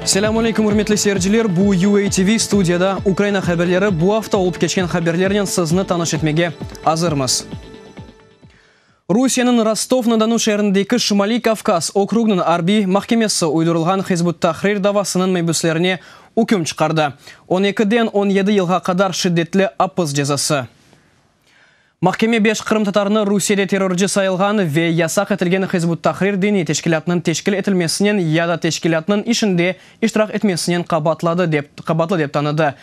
Selâmün aleyküm, ürmetli seyirciler! Bu UATV studiyada Ukraina haberleri bu afta olıp keçken haberlernen sizni tanış etmege azırmız. Rusiyeniñ Rostov-na-Donu şeerindeki Şimaliy Kavkaz okrugınıñ arbiy mahkemesi uydurılğan Hizb ut-Tahrir davasınıñ mabüslerine üküm çıqardı, on ekiden on yedi yılğa qadar şiddetli apis cezası. Mahkeme beş qırımtatarını Rusiyede terrorcı sayılğan ve yasaq etilgen Hizb ut-Tahrir diniy teşkilâtınıñ teşkil etilmesinen ya da teşkilâtnıñ işinde iştirak etmesinen qabaatladı dep qabaatlı dep tanıdı.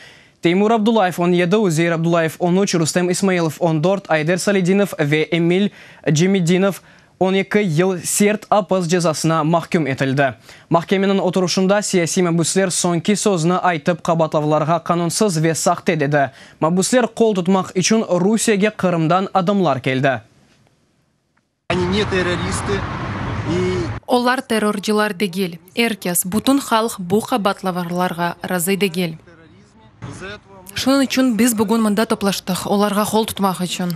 Teymur Abdullayev, 17, Uzeir Abdullayev, 13, Rustem İsmailov, 14, Ayder Saledinov ve Emil Cemidinov, 12 yıl sert apis cezasına mahküm etildi. Mahkemeniñ oturışında siyasiy mabüsler soñki sözni aytıp qabaatlavlarğa qanunsız ve sahte dedi. Mabüsler qol tutmaq içün Rusiyege Qırımdan adamlar keldi. Oni ne terroristy i. Olar terrorcılar degil. Er kes, bütün halq bu qabaatlavarlarğa razı degil. Şunıñ içün biz bugün mında toplaştıq, olarğa qol tutmaq içün.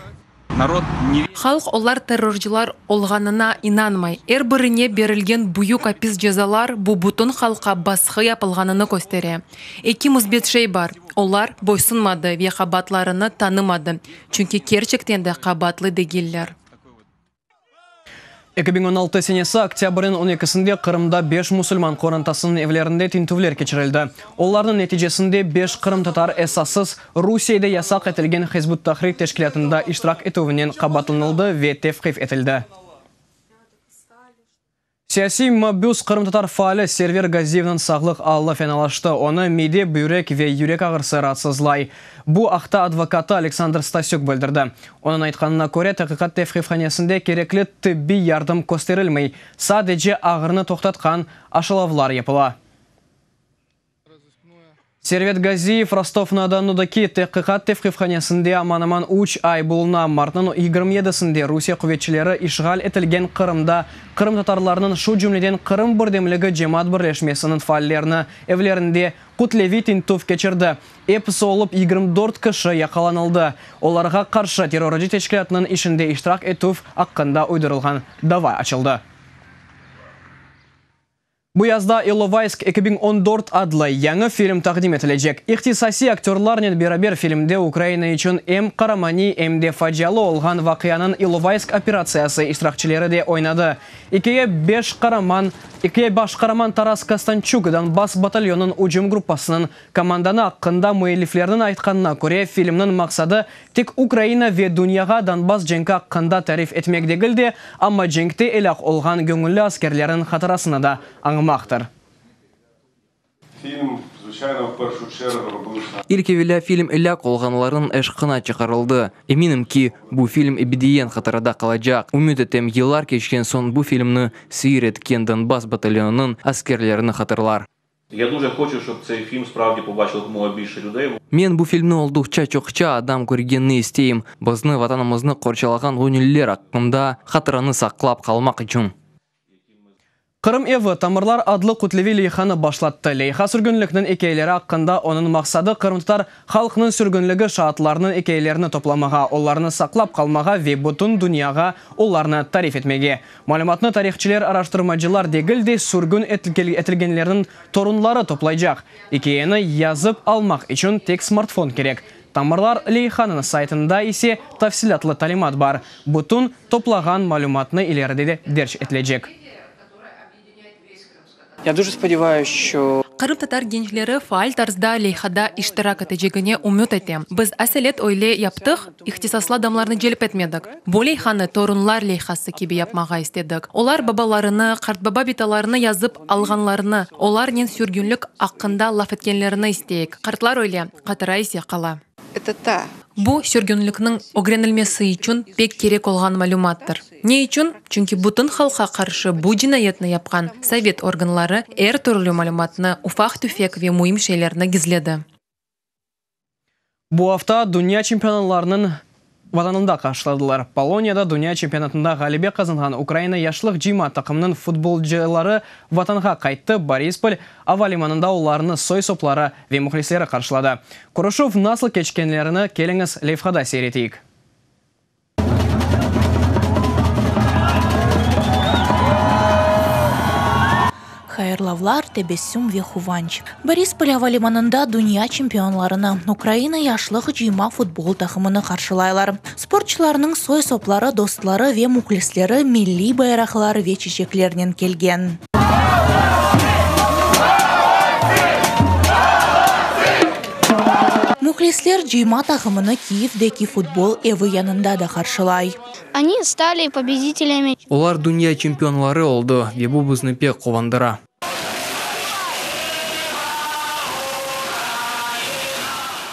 Halq olar terrorcılar olğanına inanmay. Er birine berilgen büyük apis cezalar bu bütün halqqa basqı yapılğanını köstere. Eki müsbet şey bar, olar boysunmadı ve qabaatlarını tanımadı, çünki kerçekten de qabaatlı degiller. 2016 senesi oktâbrniñ on ekisinde Qırımda beş musulman qorantasınıñ evlerinde tintüvler keçirildi. Olarnıñ neticesinde beş qırımtatar esassız Rusiyede yasaq etilgen Hizb ut-Tahrir teşkilâtında iştirak etüvinen qabaatlanıldı ve tevqif etildi. Siyasiy mabüs qırımtatar faali Server Gaziyevniñ sağlıq alı fenalaştı, onı mide, büyrek ve yürek ağrısı raatsızlay. Bu aqta advokatı Aleksandr Stasük bildirdi. Onıñ aytqanına köre, taqiqat tevqifhanesinde kerekli tıbbiy yardım kösterilmey, sadece ağrını toqtatqan aşılavlar yapıla. Servet Gaziyev Rostov-na-Donudaki tahqiqat tevqifhanesinde aman-aman üç ay buluna. Martnıñ 27-sinde Rusiye quvetçileri işğal etilgen Qırımda qırımtatarlarnıñ, şu cümleden Qırım birdemligi cemaat birleşmesiniñ faallerini evlerinde kütleviy tintüv keçirdi. Episi olıp 24 kişi yaqalanıldı. Olarğa qarşı terrorcı teşkilâtınıñ işinde iştirak etüv aqqında uydurılğan dava açıldı. Bu yazda İlovaysk 2014 adlı yañı film taqdim etilecek. İhtisasiy aktörlarnen beraber filmde Ukraina içün em qaramaniy, em de facialı olğan vaqianıñ İlovaysk operatsiyası iştirakçileri de oynadı. İkâye beş qaraman, ikâye baş qaraman Taras Kostançuk Donbass batalyonınıñ ücüm gruppasınıñ komandanı aqqında müelliflerniñ aytqanına köre, filmniñ maqsadı Tek Ukraina ve dünyağa Donbass cenki aqqında tarif etmek degil de, amma cenkte elâk olğan göñülli askerlerniñ hatırasını da añmaqtır. Film, zviçayno, v perşu çerğu robivsa. İlk evelâ film elâk olğanlarnıñ eşqına çıqarıldı. Eminim ki, bu film ebediyen hatırada qalacaq. Ümüt etem, yıllar keçken soñ bu filmni seyir etken Donbass batalyonınıñ askerlerini hatırlar. Ya duje hoçu, şob tsey film spravdi pobaçılo yakomoğa bilşe lüdey. Men bu filmni olduqça çoqça adam körgenini isteyim, bizni, Vatanımıznı qorçalağan göñüller aqqında hatıranı saqlap qalmaq içün. Qırım evi, tamırlar adlı kütleviy leyhanı başlattı. Leyha sürgünlikniñ ikâyeleri aqqında, onıñ maqsadı qırımtatar halqnıñ sürgünligi şaatlarınıñ ikâyelerini toplamağa, olarnı saqlap qalmağa ve bütün dünyağa olarnı tarif etmege. Malümatnı tarihçiler, araştırmacılar degil de, sürgün etilgenlerniñ torunları toplaycaq. İkâyeni yazıp almaq içün tek smartfon kerek. Tamırlar leyhanıñ saytında ise tafsilâtlı talimat bar. Bütün toplağan malümatnı ileride de derc etilecek. Ya duje spodyavayus, şço. Qırımtatar gençleri faal tarzda leyhada iştirak etecegine ümüt etem. Biz aselet öyle yaptıq, ihtisaslı adamlarnı celp etmedik. Bu leyhanı torunlar leyhası kibi yapmağa istedik. Olar babalarını, qartbaba-bitalarını yazıp alğanlarını, olarnen sürgünlik aqqında laf etkenlerini isteyik. Qartlar öle, hatıra ise qala. Bu, sürgünlikniñ ögrenilmesi içün pek kerek olğan malümattır. Ne içün? Çünki bütün halqqa qarşı bu cinayetni yapqan sovet organları er türlü malümatnı, ufaq-tüfek ve müim şeylerni gizledi. Bu afta dünya çempionatlarınıñ Vatanında qarşıladılar. Poloniyada dünya çempionatında ğalebe qazanğan Ukraina yaşlıq cıyma taqımınıñ futbolcıları Vatanğa qayttı, Borispol ava limanında olarnı soy-sopları ve mühlisleri qarşıladı. Körüşüv nasıl keçkenlerini keliñiz levhada seyir eteyik. Hayırlavlar, tebessüm ve quvanç. Borispol ava limanında dünya çempionlarını, Ukraina yaşlıq cıyma futbol taqımını qarşılaylar. Sportçılarnıñ soy-sopları, dostları ve mühlisleri milliy bayraqlar ve çiçeklernen kelgen. Mühlisler cıyma taqımını Kiyevdeki futbol evi yanında da qarşılay. Oni stali pobeditelyami. Olar dünya çempionları oldı ve bu bizni pek quvandıra.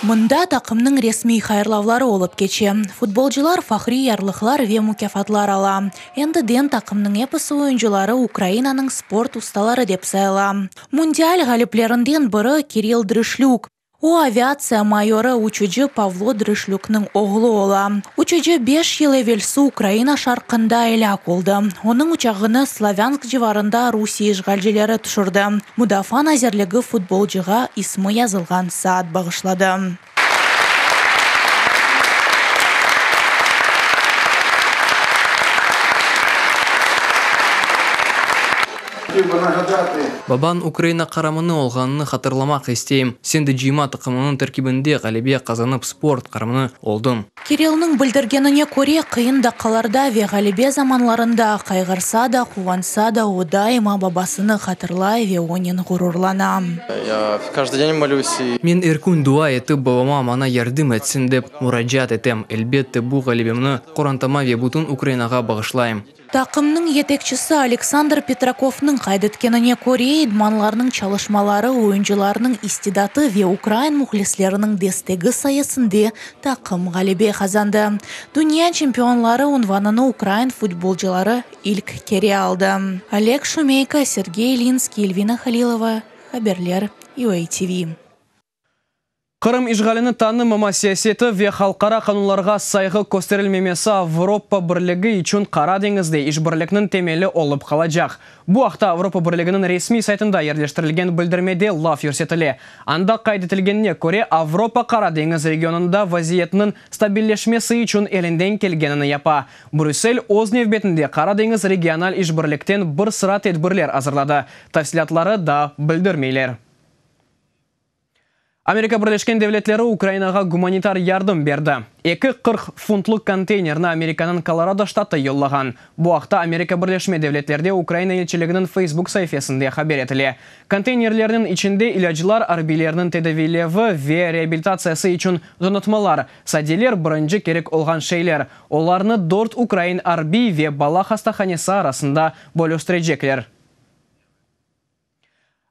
Mında taqımnıñ resmiy hayırlavları olıp keçe. Futbolcılar fahriy yarlıqlar ve mukâfatlar ala. Endiden taqımnıñ episi oyuncıları Ukrainanıñ sport ustaları dep sayıla. Mundial ğaliplerinden biri Kirill Drışlük. O, aviatsiya mayorı, uçucı Pavlo Drışlükniñ oğlu ola. Uçucı beş yıl evelsi Ukraina şarqında elâk oldı. Onıñ uçağını Slavânsk civarında Rusiye işğalcileri tüşürdi. Mudafaa nazirligi futbolcığa ismi yazılğan saat bağışladı. Babañ Ukraina qaramanı olğanını hatırlamaq isteyim. Sen de cıyma taqımınıñ terkibinde ğalebe qazanıp sport qaramanı oldıñ. Kirillniñ bildirgenine köre, qıyın daqqalarda ve ğalebe zamanlarında qayğırsa da, quvansa da, o daima babasını hatırlay ve onen ğururlana. Men er kün dua etip, babama maña yardım etsin dep muracaat etem. Elbette, bu ğalebemni qorantama ve bütün Ukrainağa bağışlayım. Taqımnıñ yetekçisi Aleksandr Petrakovnıñ qayd etkenine köre, idmanlarnıñ çalışmaları, oyuncılarnıñ istidatı ve ukrain mühlisleriniñ destegi sayesinde taqım ğalebe qazandı. Dünya çempionları unvanını ukrain futbolcıları ilk kere aldı. Oleg Şumeyko, Sergey İlinskiy, Elvina Halilova, haberler, UATV. Qırım işğalini tanımama siyaseti ve halqara qanunlarğa sayğı kösterilmemesi Avropa Birligi içün Qara deñizde işbirlikniñ temeli olıp qalacaq. Bu aqta Avropa Birliginiñ resmiy saytında yerleştirilgen bildirmede laf yürsetile. Anda qayd etilgenine köre, Avropa Qara deñiz regionında vaziyetniñ stabilleşmesi içün elinden kelgenini yapa. Brüssel öz nevbetinde Qara deñiz regional işbirlikten bir sıra tedbirler azırladı. Tafsilâtları daa bildirmeyler. Amerika Birleşken Devletleri Ukrainağa gumanitar yardım berdi. Eki 40 funtlı konteynerni Amerikanıñ Kolorado ştatı yollağan. Bu aqta Amerika Birleşme Devletlerde Ukraina elçiliginiñ Facebook saifesinde haber etile. Konteynerlerniñ içinde ilâclar, arbiylerniñ tedaviylevi ve reabilitatsiyası içün donatmalar, sadeler, birinci kerek olğan şeyler. Olarnı dört ukrain arbiy ve bala hastahanesi arasında bölüştirecekler.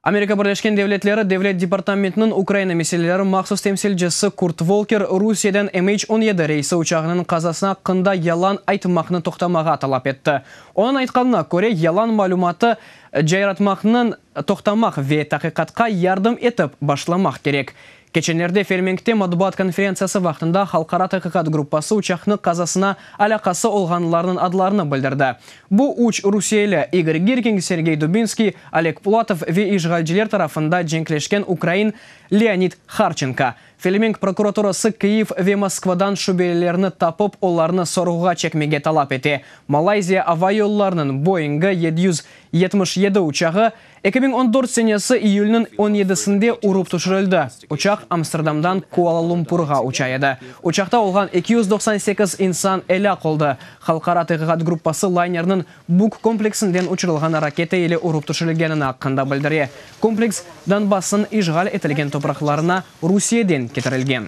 Amerika Birleşken Devletleri Devlet departamentiniñ Ukraina meseleleri mahsus temsilcisi Kurt Volker Rusiyeden MH 17 reysi uçağınıñ qazası aqqında yalan aytmaqnı toqtamağa talap etti. Onıñ aytqanına köre, yalan malümatı cayratmaqnıñ toqtamaq ve taqiqatqa yardım etip başlamaq kerek. Keçenlerde Felemenkte matbuat konferentsiyası vaqtında halqara taqiqat gruppası uçaqnı qazasına alâqası olğanlarnıñ adlarını bildirdi. Bu üç rusiyeli, İgor Girkin, Sergey Dubinskiy, Oleg Pulatov ve işğalciler tarafında cenkleşken ukrain Leonid Harçenko. Felemenk prokuraturası Kyiv ve Moskvadan şübelilerni tapıp, olarnı sorğuğa çekmege talap ete. Malayziya ava yollarınıñ Boeing 777 uçağı 2014 senesi iyülniñ on yedisinde urıp tüşürildi. Uçaq Amsterdamdan Kuala-Lumpurğa uça edi. Uçaqta olğan 298 insan elâk oldı. Halqara taqiqat gruppası laynerniñ Buk kompleksinden uçurılğan raketa ile urıp tüşürilgenini aqqında bildire. Kompleks Donbassnıñ işğal etilgen topraqlarına Rusiyeden ketirilgen.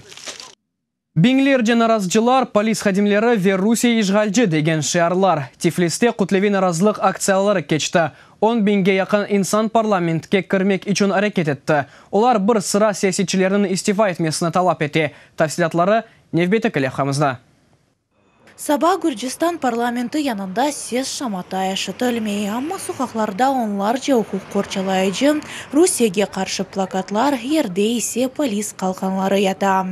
Biñlerce narazıcılar, polis hadimleri ve Rusiye işğalci degen şiarlar. Tifliste kütleviy narazılıq aktsiyaları keçti. On biñge yaqın insan parlamentke kirmek içün areket etti. Olar bir sıra siyasetçilerniñ istifa etmesini talap ete. Tafsilâtları nevbetteki levhamızda. Saba Gürcistan parlamenti yanında ses-şamata eşitilmey, amma soqaqlarda onlarca uquq qorçalayıcı, Rusiyege qarşı plakatlar, yerde ise polis qalqanları yata.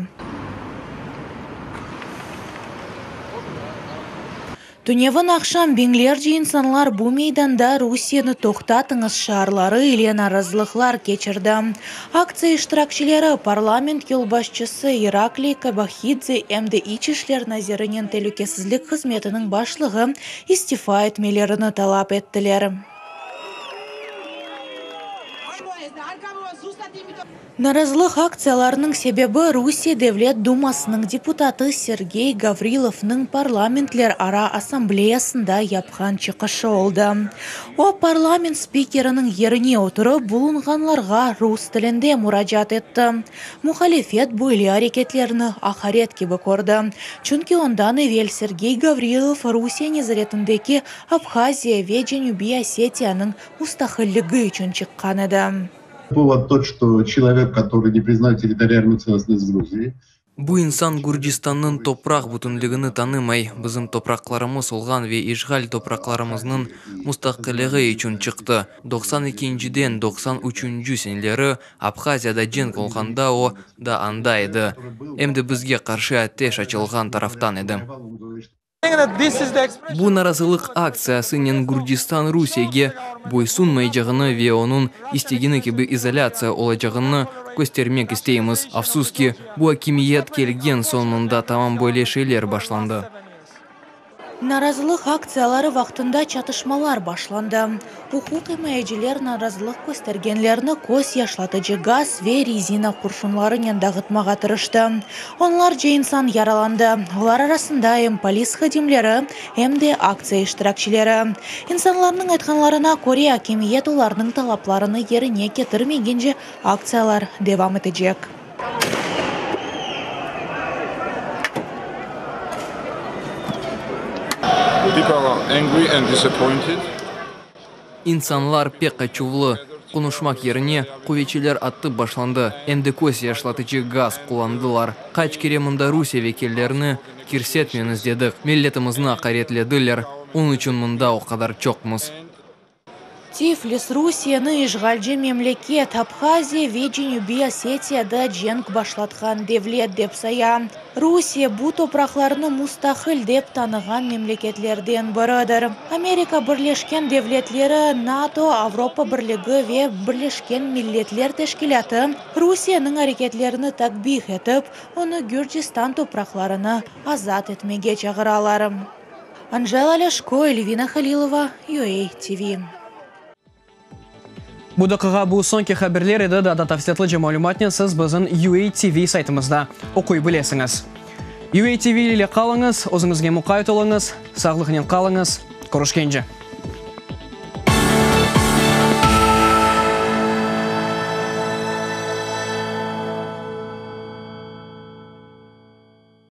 Tünevin aqşam biñlerce insanlar bu meydanda Rusiyeni toqtatıñız şiarları ile narazılıqlar keçirdi. Aktsiya iştirakçileri parlament yolbaşçısı İrakliy Kobahidze em de İç işler nazirinen telükesizlik hızmetiniñ başlığı istifa etmelerini talap ettiler. Narazılıq aktsiyalarınıñ sebebi Rusiye Devlet Dumasınıñ deputatı Sergey Gavrilovnıñ Parlamentlerara assambleyasında yapqan çıqışı oldı. O, parlament spikeriniñ yerine oturıp, bulunğanlarğa rus tilinde muracaat etti. Muhalifet böyle areketlerni aqaret kibi kördi, çünki ondan evel Sergey Gavrilov Rusiye nezaretindeki Abhaziya ve Cenübiy Osetiyanıñ mustaqilligi içün çıqqan edi. Повод тот, что человек, который не признает территориальную целостность Грузии, Bu insan Gürcistannıñ topraq bütünligini tanımay, bizim topraqlarımız olğan ve işğal topraqlarımıznıñ mustaqilligi içün çıqtı. Doqsan ekinciden doqsan üçünci seneleri Abhaziyada cenk olğanda o, da anda edi, em de bizge qarşı ateş açılğan taraftan edi. Bu narazılıq aktsiyasınen Gürcistan Rusiyege boysunmaycağını ve onıñ istegeni kibi izolâtsiya olacağını köstermek isteymiz. Afsus ki, bu akimiyet kelgen soñ mında tamam böyle şeyler başlandı. Narazılıq aktsiyaları vaqtında çatışmalar başlandı. Uquqimayeciler narazılıq köstergenlerni köz yaşlatıcı gaz ve rezina qurşunlarınen dağıtmağa tırıştı. Onlarca insan yaralandı, olar arasında em polis hadimleri, em de aktsiya iştirakçileri. İnsanlarnıñ aytqanlarına köre, akimiyet olarnıñ talaplarını yerine ketirmegence aktsiyalar devam etecek. People are angry and disappointed. İnsanlar pek açuvlı. Qonuşmaq yerine, quvetçiler atıp başlandı, em de köz yaşlatıcı gaz qullandılar. Qaç kere mında Rusiye vekillerini kirsetmeñiz dedik, milletimizni aqaretlediler, onıñ içün mında o qadar çoqmız. Tiflis Rusiyeni işğalci memleket, Abhaziya ve Cenübiy Osetiyada cenk başlatqan devlet dep saya. Rusiye bu topraqlarnı mustaqil dep tanığan memleketlerden biridir. Amerika Birleşken Devletleri, NATO, Avropa Birligi ve Birleşken Milletler Teşkilâtı Rusiyeniñ areketlerini takbih etip, onı Gürcistan topraqlarını azat etmege çağıralar. Anjela Lâşko, Elvina Halilova, UA TV. Bu daqiqa bu soñki haberler edi, daa da tafsilâtlıca malümatnen siz bizim UA TV saytımızda oquy bilesiñiz. UA TV ile qalıñız, özüñizge muqayt oluñız, sağlıqnen qalıñız, körüşkence!